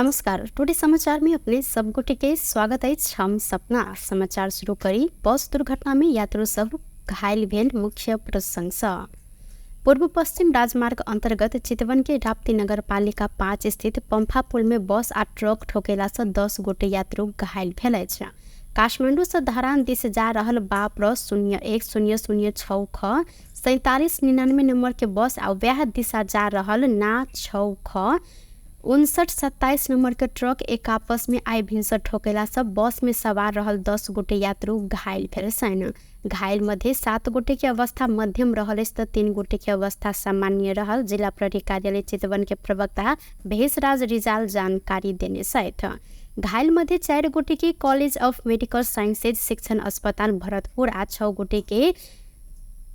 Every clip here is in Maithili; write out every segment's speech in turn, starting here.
नमस्कार, टुडे समाचार में अपने सब गोटे के स्वागत अछि। हम सपना समाचार शुरू करी। बस दुर्घटना में यात्रु सब घायल भेल मुख्य प्रसंग। पूर्व पश्चिम राजमार्ग अंतर्गत चितवन के राप्ती नगरपालिका 5 स्थित पंफा पुल में बस आ ट्रक ठोकेला से 10 गोटे यात्रु घायल भेल अछि। काठमांडू से धरान दिस जा रहल बाप र 010006 ख 4799 नंबर के बस आ वएह दिशा जा रहल ना 6 ख 5927 नंबर के ट्रक एक आपस में आई भिनसर ठोकेला से बस में सवार रहल 10 गोटे यात्रु घायल भेल छनि। घायल मध्ये 7 गोटे के अवस्था मध्यम रहल अछि त 3 गोटे के अवस्था सामान्य रहल जिला प्रहरी कार्यालय चितवन के प्रवक्ता भेषराज रिजाल जानकारी देने छथि। घायल मध्ये 4 गोटे के कॉलेज ऑफ मेडिकल साइंसेज शिक्षण अस्पताल भरतपुर आ 6 गोटे के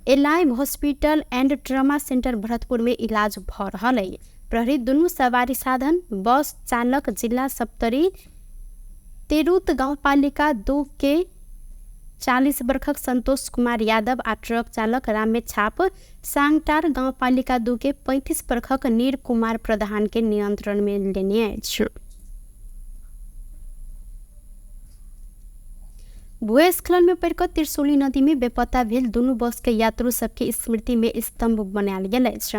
Alive hospital and trauma centre Bharatpur में इलाज भ रहल अछि। प्रहरी दुनू सवारी साधन बस चालक जिला सप्तरी तिरुत गाउँपालिका 2 के 40 वर्षक संतोष कुमार यादव आ ट्रक चालक रामे छाप सांगटार गाउँपालिका 2 के 35 वर्षक नीर कुमार प्रधान के नियंत्रण में लेने अछि। भूस्खलन में पड़िकऽ त्रिशूली नदी में बेपत्ता भेल दुनू बस के यात्रु सबके स्मृति में स्तंभ बनायल गेल अछि।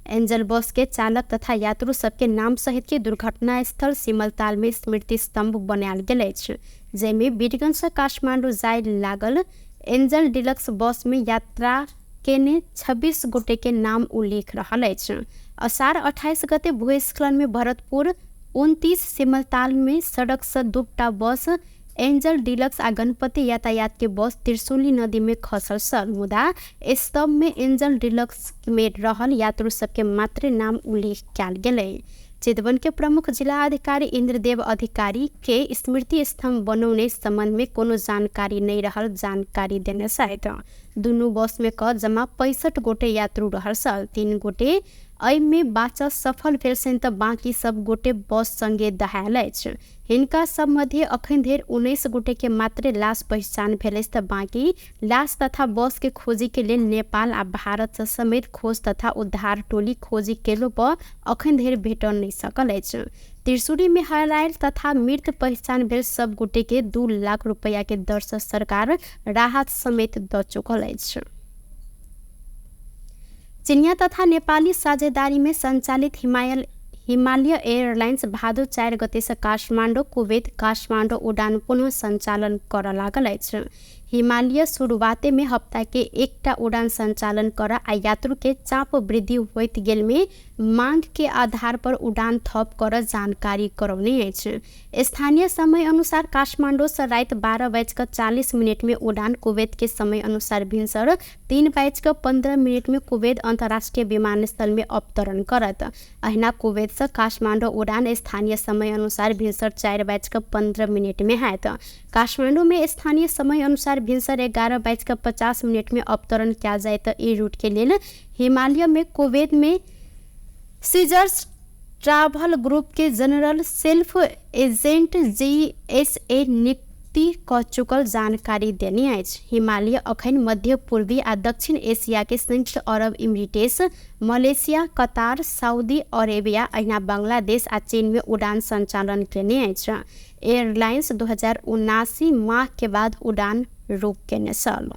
एंजल बस के चालक तथा यात्रु सबके नाम सहित के दुर्घटना स्थल सिमलताल में स्मृति स्तंभ बनायल गेल अछि, जाहिमे वीरगंज से काठमांडू जाय लागल एंजल डिलक्स बस में यात्रा केने 26 गोटे के नाम उल्लेख रहल अछि। असार 28 गते भूस्खलन में भरतपुर 29 सिमलताल में सड़क से 2टा बस एंजल डिलक्स आ गणपति यातायात के बस त्रिशूली नदी में खसल छल, मुदा स्तंभ में एंजल डिलक्स में रहल यात्रु सबके मात्र नाम उल्लेख कयल गेलै। चितवन के प्रमुख जिला अधिकारी इंद्रदेव अधिकारी के स्मृति स्तंभ बनौने संबंध में कोनो जानकारी नहीं रहल जानकारी देने छथि। दुनू बस में क जमा 65 गोटे यात्रु रहल छल। 3 गोटे एहिमे बाँचल सफल भेल छनि तऽ बाँकी सब गोटे बस संगे दहायल अछि। हिनका सब मध्ये अखन धरि 19 गोटे के मात्रे लाश पहिचान भेल अछि तऽ बाँकी लाश तथा बस के खोजी के लेल नेपाल आ भारत से समेत खोज तथा उद्धार टोली खोजी केलो पर अखन धरि भेटल नहि सकल अछि। त्रिशूली में हरायल तथा मृत पहिचान भेल सब गोटे के 2 लाख रुपया के दर से सरकार राहत समेत दऽ चुकल अछि। चिनिया तथा नेपाली साझेदारी में संचालित हिमालय एयरलाइन्स भादो 4 गते से काठमाडौँ कुवैत काठमाडौँ उडान पुनः संचालन कर लागल अछि। हिमालय शुरुआते में हप्ता के 1टा उडान संचालन कर आ यात्रु के चाप वृद्धि होइत गेल में मांग के आधार पर उडान थप कर जानकारी करौने अछि। स्थानीय समय अनुसार काठमाडौँ से राति 12:40 में उडान कुवैत के समय अनुसार भिनसर 3:15 में कुवैत अंतर्राष्ट्रीय विमानस्थल में अवतरण करत। अहिना कुवैत से काठमाडौँ उडान स्थानीय समय अनुसार भिनसर 4:15 में हैत। काठमाडौँ में स्थानीय समय अनुसार भिनसर 11:50 में अवतरण कयल जाय तऽ ई रूट के लेल हिमालय में कुवैत में सीजर्स ट्रैवल ग्रुप के जनरल सेल्फ एजेंट GSA नियुक्ति कऽ चुकल जानकारी देने अछि। हिमालय अखन मध्य पूर्वी आ दक्षिण एशिया के संयुक्त अरब इमिरेट्स, मलेशिया, कतार, सऊदी अरेबिया अहिना बांग्लादेश आ चीन में उडान संचालन केने अछि। एयरलाइंस 2079 माह के बाद उडान रोक केने छल।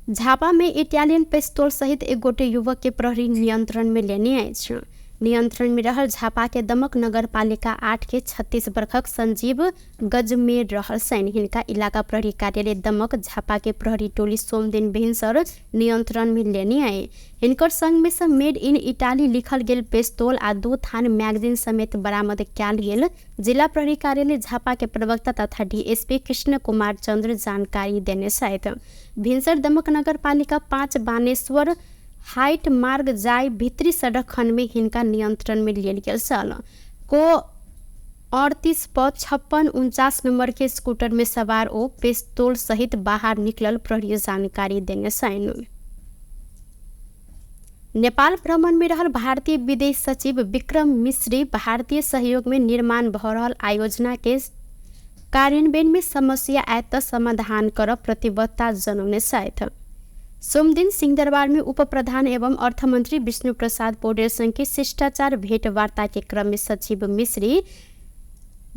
झापा में इटालियन पिस्तौल सहित एक गोटे युवक के प्रहरी नियंत्रण में लेने अछि। नियंत्रण में रहल झापा के दमक नगरपालिका 8 के 36 वर्षक संजीव गजमेर रहल छनि। हिनका इलाका प्रहरी कार्यालय दमक झापा के प्रहरी टोली सोमदिन भिनसर नियंत्रण में लेने आए। हिनकर संग में से मेड इन इटाली लिखल गेल पिस्तौल आ 2 थान मैगजीन समेत बरामद कयल गेल जिला प्रहरी कार्यालय झापा के प्रवक्ता तथा डीएसपी कृष्ण कुमार चंद्र जानकारी देने छथि। भिनसर दमक नगरपालिका 5 बानेश्वर हाइट मार्ग जाय भित्री सड़क खंड में हिनका नियंत्रण में लेल गेल छल। को 38 प 5649 नंबर के स्कूटर में सवार ओ पिस्तौल सहित बाहर निकलल प्रहरी जानकारी देने छनि। नेपाल भ्रमण में रहल भारतीय विदेश सचिव विक्रम मिश्री भारतीय सहयोग में निर्माण भ रहल आयोजना के कार्यान्वयन में समस्या आयत त समाधान कर प्रतिबद्धता जनौने छथि। सोमदिन सिंहदरबार में उप प्रधान एवं अर्थमन्त्री विष्णु प्रसाद पौडेल के शिष्टाचार भेटवार्ता के क्रम में सचिव मिश्री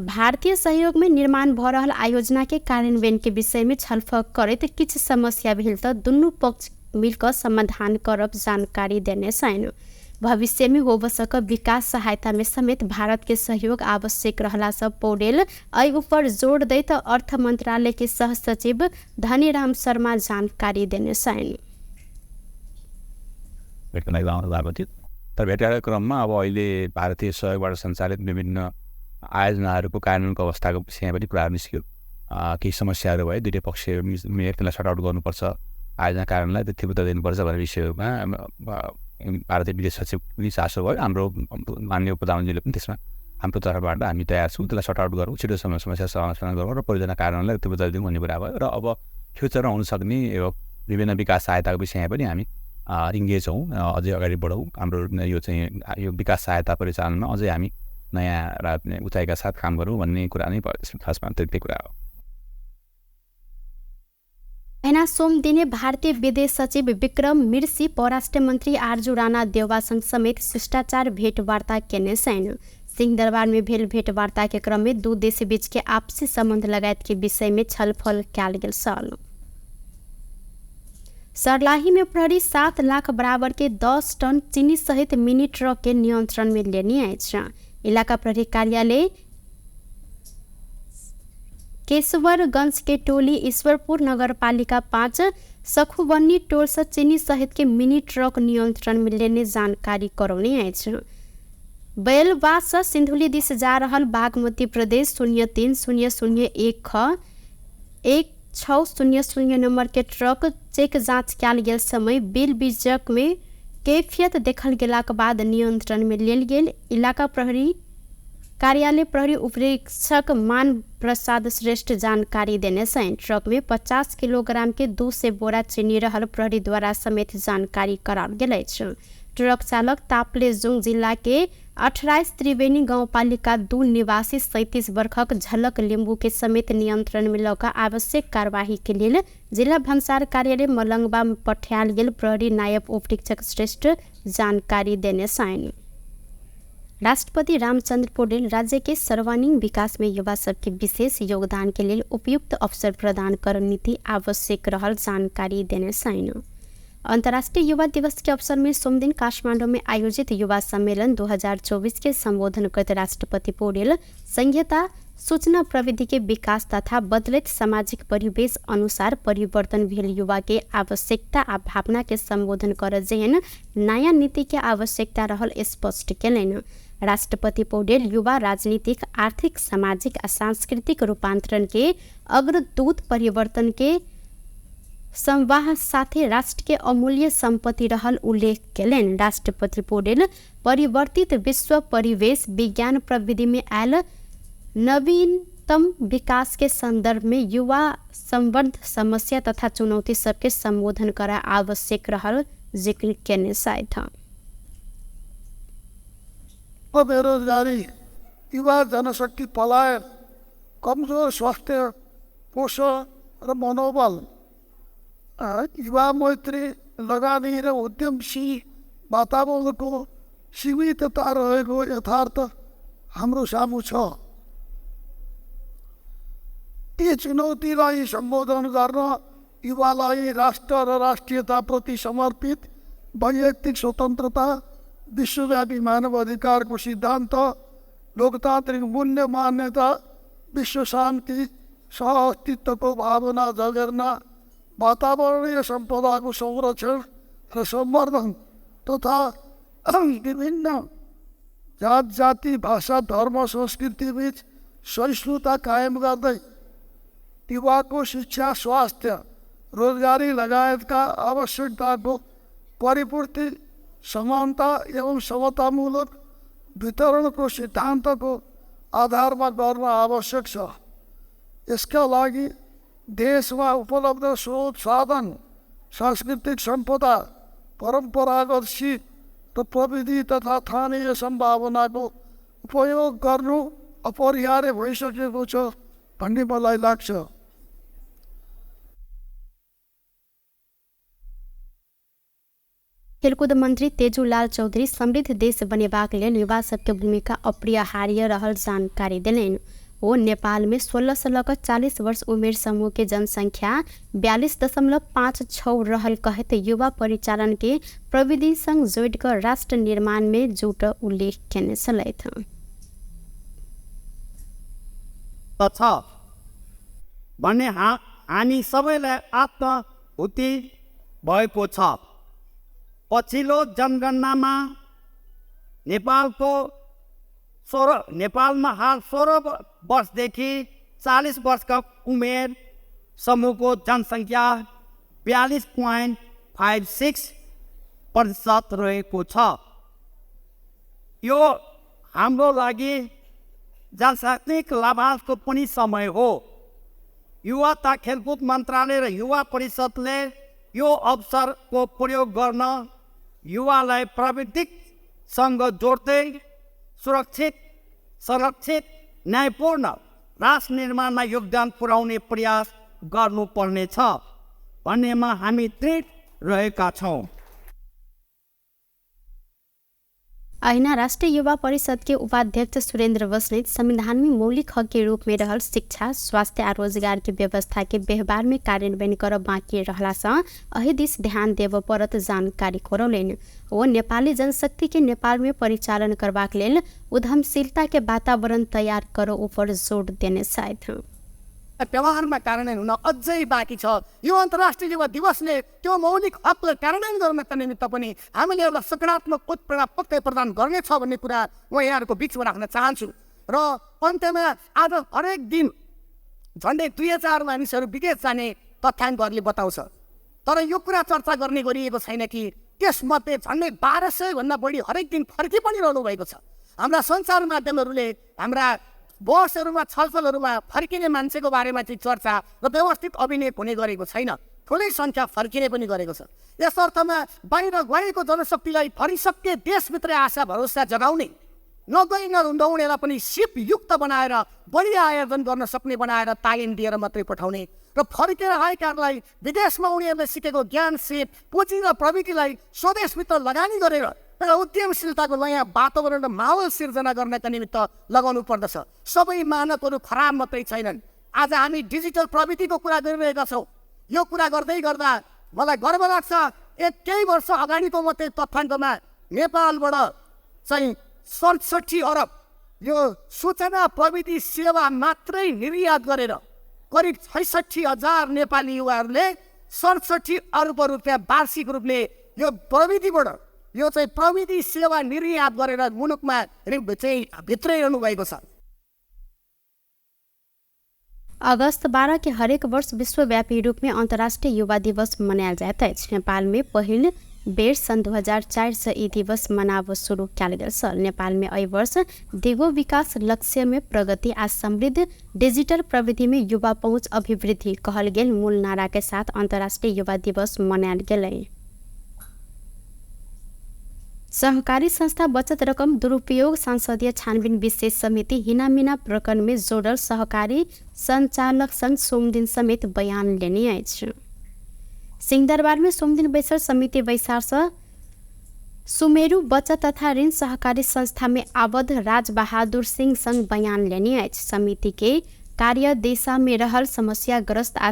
भारतीय सहयोग में निर्माण भ रहल आयोजना के कार्यान्वयन के विषय में छलफल करैत किछु समस्या भेल त दुनू पक्ष मिलकर समाधान करब जानकारी देने छनि। भविष्य में होब सक विकास सहायता में समेत भारत के सहयोग आवश्यक रहला सँ पौडेल एहि ऊपर जोड़ दैत अर्थ मंत्रालय के सह सचिव धनीराम शर्मा जानकारी देने छनि। तर भेटघाटको क्रममा अब अहिले भारतीय सहयोगबाट सञ्चालित विभिन्न आयोजनाहरूको कार्यान्वयनको अवस्थाको विषयमा पनि कुराहरू निस्क्यो। केही समस्याहरू भए दुईटै पक्ष मिलेर त्यसलाई सर्ट आउट गर्नुपर्छ, आयोजना कार्यान्वयनलाई तीव्रता दिनुपर्छ भन्ने विषयमा भारतीय विदेश सचिव पनि चासो भयो। हाम्रो माननीय प्रधानमन्त्रीले पनि त्यसमा हाम्रो तर्फबाट हामी तयार छौँ, त्यसलाई सर्ट आउट गरौँ, छिटो समस्या समाधान गरौँ र परियोजना कार्यान्वयनलाई तीव्रता दिउँ भन्ने कुरा भयो। र अब फ्युचरमा हुनसक्ने यो विभिन्न विकास सहायताको विषयमा पनि हामी इङ्गेज हौँ, अझै अगाडि बढौँ। हाम्रो यो चाहिँ यो विकास सहायता परिचालनमा अझै हामी नयाँ उचाइका साथ काम गरौँ भन्ने कुरा नै भयो। त्यसमा खासमा त्यति कुरा हो। महिना सोमदिने भारतीय विदेश सचिव विक्रम मिर्सी परराष्ट्र मन्त्री आरजू राणा देउवासँग समेत शिष्टाचार भेटवार्ता केने छन्। सिंहदरबार में भेल भेटवार्ता के क्रम में दू देश बीच के आपसी संबंध लगायत के विषय में छलफल कयल गेल छल। सर्लाही में प्रहरी 7 लाख बराबर के 10 टन चीनी सहित मिनी ट्रक के नियंत्रण में लेने अछि। इलाका प्रहरी कार्यालय केशवरगंज के टोली ईश्वरपुर नगरपालिका 5 सखुबन्नी टोल से चीनी सहित के मिनी ट्रक नियंत्रण में लेने जानकारी करौने अछि। बेलवास से सिंधुली दिस जा रहल बागमती प्रदेश 03 0 0 1 1 6 0 0 नंबर के ट्रक चेक जाँच कयल गेल समय बिल बीजक में कैफियत देखल गेलाक बाद नियंत्रण में लेल गेल। इलाका प्रहरी कार्यालय प्रहरी उपरीक्षक मान प्रसाद श्रेष्ठ जानकारी देने छनि। ट्रक में 50 किलोग्राम के 200 बोरा चीनी रहल प्रहरी द्वारा समेत जानकारी कराओल गेल अछि। ट्रक चालक ताप्लेजुङ जिला के 28 त्रिवेणी गाउँपालिका 2 निवासी 37 वर्षक झलक लिम्बू के समेत नियंत्रण में लऽ कऽ आवश्यक कार्यवाही के लेल जिला भन्सार कार्यालय मलंगवा पठायल गेल प्रहरी नायब उपरीक्षक श्रेष्ठ जानकारी देने छनि। राष्ट्रपति रामचंद्र पौडेल राज्य के सर्वांगीण विकास में युवा सबके विशेष योगदान के लेल उपयुक्त अवसर प्रदान कर नीति आवश्यक रहल जानकारी देने छनि। अंतर्राष्ट्रीय युवा दिवस के अवसर में सोमदिन काठमांडू में आयोजित युवा सम्मेलन 2024 के संबोधन करते राष्ट्रपति पौडेल संहिता सूचना प्रविधि के विकास तथा बदलैत सामाजिक परिवेश अनुसार परिवर्तन भेल युवा के आवश्यकता आ भावना के संबोधन कर जेहन नया नीति के आवश्यकता रहल स्पष्ट केलनि। राष्ट्रपति पौडेल युवा राजनीतिक, आर्थिक, सामाजिक आ सांस्कृतिक रूपांतरण के अग्रदूत परिवर्तन के संवाह साथे राष्ट्र के अमूल्य सम्पत्ति रहल उल्लेख केलनि। राष्ट्रपति पौडेल परिवर्तित विश्व परिवेश विज्ञान प्रविधि में आयल नवीनतम विकास के संदर्भ में युवा संबद्ध समस्या तथा चुनौती सबके संबोधन करा आवश्यक रहल जिक्र केने छथि। बेरोजगारी, युवा जनशक्ति पलायन, कमजोर स्वास्थ्य, पोषण र मनोबल, युवा मैत्री लगानी र उद्यमशील वातावरणको सीमितता रहेको यथार्थ हाम्रो सामु छ। ती चुनौतीलाई सम्बोधन गर्न युवालाई राष्ट्र र राष्ट्रियताप्रति समर्पित वैयक्तिक स्वतन्त्रता, विश्वव्यापी मानव अधिकारको सिद्धान्त, लोकतान्त्रिक मूल्य मान्यता, विश्व शान्ति, सहअस्तित्वको भावना जगेर्न, वातावरणीय सम्पदाको संरक्षण र सम्वर्धन तथा विभिन्न जात जाति, भाषा, धर्म, संस्कृतिबीच सहिष्णुता कायम गर्दै युवाको शिक्षा, स्वास्थ्य, रोजगारी लगायतका आवश्यकताको परिपूर्ति, समानता एवं समतामूलक वितरणको सिद्धान्तको आधारमा गर्न आवश्यक छ। यसका लागि देशमा उपलब्ध स्रोत साधन, सांस्कृतिक सम्पदा, परम्परागत सिप र प्रविधि तथा स्थानीय सम्भावनाको उपयोग गर्नु अपरिहार्य भइसकेको छ भन्ने मलाई लाग्छ। खेलकुद मन्त्री तेजुलाल चौधरी समृद्ध देश बनेबाक लेल युवा सबके भूमिका अपरिहार्य रहल जानकारी देलनि। ओ नेपाल में 16 से लऽ 40 वर्ष उमेर समूह के जनसंख्या 42.56 रहल कहैत युवा परिचालन के प्रविधि संग जोड़ि कऽ राष्ट्र निर्माण में जुट उल्लेख केने छलथि। छ भन्ने हामी सबैलाई आत्महुति भएको छ। पछिल्लो जनगणनामा नेपालमा हाल 16 वर्षदेखि 40 वर्षका उमेर समूहको जनसङ्ख्या 42.56% रहेको छ। यो हाम्रो लागि जनसांख्यिक लाभांशको पनि समय हो। युवा तथा खेलकुद मन्त्रालय र युवा परिषदले यो अवसरको प्रयोग गर्न युवालाई प्राविधिकसँग जोड्दै सुरक्षित, संरक्षित, न्यायपूर्ण राष्ट्र निर्माणमा योगदान पुर्याउने प्रयास गर्नुपर्नेछ भन्नेमा हामी दृढ रहेका छौँ। अहिना राष्ट्रिय युवा परिषद के उपाध्यक्ष सुरेंद्र बस्नेत संविधान में मौलिक हक के रूप में रहल शिक्षा, स्वास्थ्य आ रोजगार के व्यवस्था के व्यवहार में कार्यान्वयन कर बाँकी रहला से अहि दिस ध्यान देव परत जानकारी करौलनि। ओ नेपाली जनशक्ति के नेपाल में परिचालन करबाक लेल उद्यमशीलता के वातावरण तैयार कर ऊपर जोड़ देने छथि। व्यवहारमा कार्यान्वयन हुन अझै बाँकी छ। यो अन्तर्राष्ट्रिय युवा दिवसले त्यो मौलिक हकलाई कार्यान्वयन गर्नका निमित्त पनि हामीले एउटा सकारात्मक उत्प्रेरणा पक्कै प्रदान गर्नेछ भन्ने कुरा म यहाँहरूको बिचमा राख्न चाहन्छु। र अन्त्यमा आज हरेक दिन झन्डै 2000 मानिसहरू विदेश जाने तथ्याङ्कहरूले बताउँछ, तर यो कुरा चर्चा गर्ने गरिएको छैन कि त्यसमध्ये झन्डै 1200 भन्दा बढी हरेक दिन फर्की पनि रहनु भएको छ। हाम्रा सञ्चार माध्यमहरूले हाम्रा बसहरूमा छलफलहरूमा फर्किने मान्छेको बारेमा चाहिँ चर्चा र व्यवस्थित अभिनय हुने गरेको छैन। ठुलै सङ्ख्या फर्किने पनि गरेको छ। यस अर्थमा बाहिर गएको जनशक्तिलाई फरिसके देशभित्रै आशा भरोसा जगाउने, नगई नहुनेलाई पनि सिपयुक्त बनाएर बढी आयोजन गर्न सक्ने बनाएर तालिम दिएर मात्रै पठाउने र फर्केर आएकाहरूलाई विदेशमा उनीहरूले सिकेको ज्ञान, सिप, पुँजी र प्रविधिलाई स्वदेशभित्र लगानी गरेर एउटा उद्यमशीलताको नयाँ वातावरण र माहौल सिर्जना गर्नका निमित्त लगाउनु पर्दछ। सबै मानकहरू खराब मात्रै छैनन्। आज हामी डिजिटल प्रविधिको कुरा गरिरहेका छौँ। यो कुरा गर्दै गर्दा मलाई गर्व लाग्छ, एक केही वर्ष अगाडिको मात्रै तथ्याङ्कमा नेपालबाट चाहिँ 67 अरब यो सूचना प्रविधि सेवा मात्रै निर्यात गरेर करिब 66,000 नेपाली युवाहरूले 67 अर्ब रुपियाँ वार्षिक रूपले यो प्रविधिबाट, यो चाहिँ प्रविधि सेवा निर्यात गरेर मुलुकमा चाहिँ भित्रै भएको छ। अगस्त 12 के हरेक वर्ष विश्वव्यापी रूप में अंतर्राष्ट्रीय युवा दिवस मनायल जाइत अछि। नेपाल में पहिल बेर सन् 2004 से ई दिवस मनाव शुरू कयल गेल छल। नेपाल में एहि वर्ष दिगो विकास लक्ष्य में प्रगति आ समृद्ध डिजिटल प्रविधि में युवा पहुँच अभिवृद्धि कहल गेल मूल नारा के साथ अंतर्राष्ट्रीय युवा दिवस मनायल गेलै। सहकारी संस्था बचत रकम दुरुपयोग संसदीय छानबिन विशेष समिति हिनामिना प्रकरण में जोड़ल सहकारी संचालक संघ सोमदिन समेत बयान लेने अछि। सिंहदरबार में सोमदिन बैसल समिति बैसार से सुमेरु बचत तथा ऋण सहकारी संस्था में आबद्ध राजबहादुर सिंह संग बयान लेने अछि। समिति के कार्य दिशा में रहल समस्याग्रस्त आ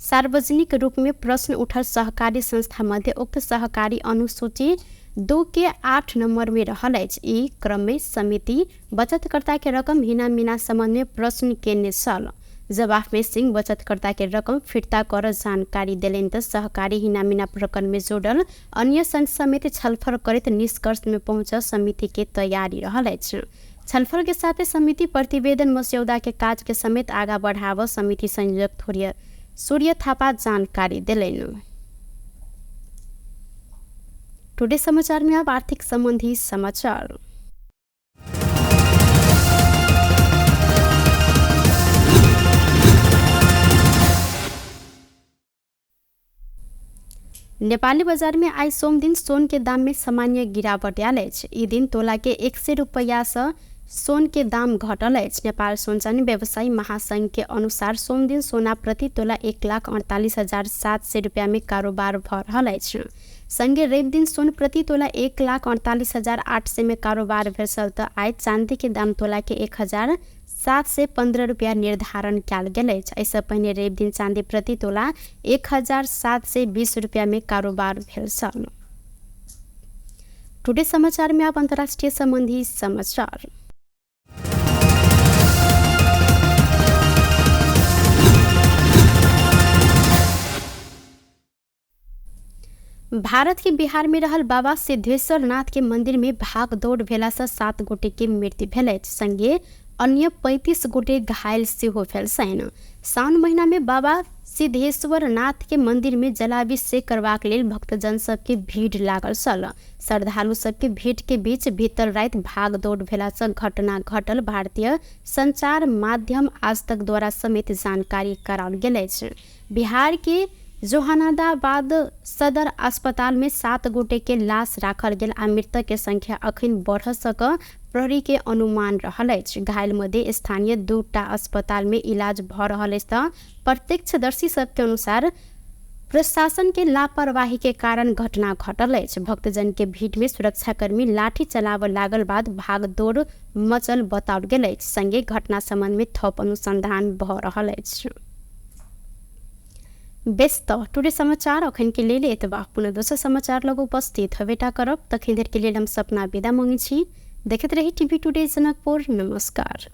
सार्वजनिक रूप में प्रश्न उठल सहकारी संस्था मध्य उक्त सहकारी अनुसूची 2 के 8 नंबर में रहल अछि। ई क्रम में समिति बचतकर्ता के रकम हिनामिना संबंध में प्रश्न केने छल। जवाब में सिंह बचतकर्ता के रकम फिर्ता कर जानकारी देलनि त सहकारी हिनामिना प्रकरण में जोड़ल अन्य संघ समेत छलफल करैत निष्कर्ष में पहुँच समिति के तैयारी रहल अछि। छलफल के साथे समिति प्रतिवेदन मस्यौदा के काज के समेत आगा बढ़ाव समिति संयोजक सूर्य थापा जानकारी देलनि। टुडे समाचार में अब आर्थिक संबंधी समाचार। नेपाली बजार में आइ सोमदिन सोन के दाम में सामान्य गिरावट आयल अछि। ई दिन तोला के 100 रुपैया से सोन के दाम घटल अछि। नेपाल सोन चानी व्यवसायी महासंघ के अनुसार सोमदिन सोना प्रति तोला 1,48,700 रुपैया में कारोबार भ रहल अछि। संगे रवि दिन सोन प्रति तोला 1,48,800 में कारोबार भेल छल तऽ आइ चांदी के दाम तोला के 1,715 रुपया निर्धारण कयल गेल अछि। एहिसँ पहिने रवि दिन चांदी प्रति तोला 1,720 रुपया में कारोबार भेल छल। टुडे समाचार में आप अंतर्राष्ट्रीय संबंधी समाचार। भारत के बिहार में रहल बाबा सिद्धेश्वर नाथ के मंदिर में भाग दौड़ भेला से 7 गोटे के मृत्यु भेल अछि। संगे अन्य 35 गोटे घायल सेहो भेल छनि। साउन महीना में बाबा सिद्धेश्वर नाथ के मंदिर में जलाभिषेक करबाक लेल भक्तजन सबके भीड़ लागल छल। श्रद्धालु सबके भीड़ के बीच भीतर राति भाग दौड़ भेला से घटना घटल भारतीय संचार माध्यम आज तक द्वारा समेत जानकारी कराओल गेल अछि। बिहार के जोहानादाबाद सदर अस्पताल में 7 गोटे के लाश राखल गेल आ मृतक के संख्या अखन बढ़ सक प्रहरी के अनुमान रहल अछि। घायल मध्ये स्थानीय 2टा अस्पताल में इलाज भ रहल अछि तऽ प्रत्यक्षदर्शी सबके अनुसार प्रशासन के लापरवाही के कारण घटना घटल अछि। भक्तजन के भीड़ में सुरक्षाकर्मी लाठी चलाबऽ लागल बाद भागदौड़ मचल बताओल गेल अछि। संगे घटना संबंध में थप अनुसंधान भ रहल अछि। बेस तऽ टुडे समाचार अखन के लेल एतबा। पुनः दोसर समाचार लग उपस्थित हवेटा करब। तखन धरि के लेल हम सपना विदा मांगै छी। देखैत रही टीवी टुडे जनकपुर। नमस्कार।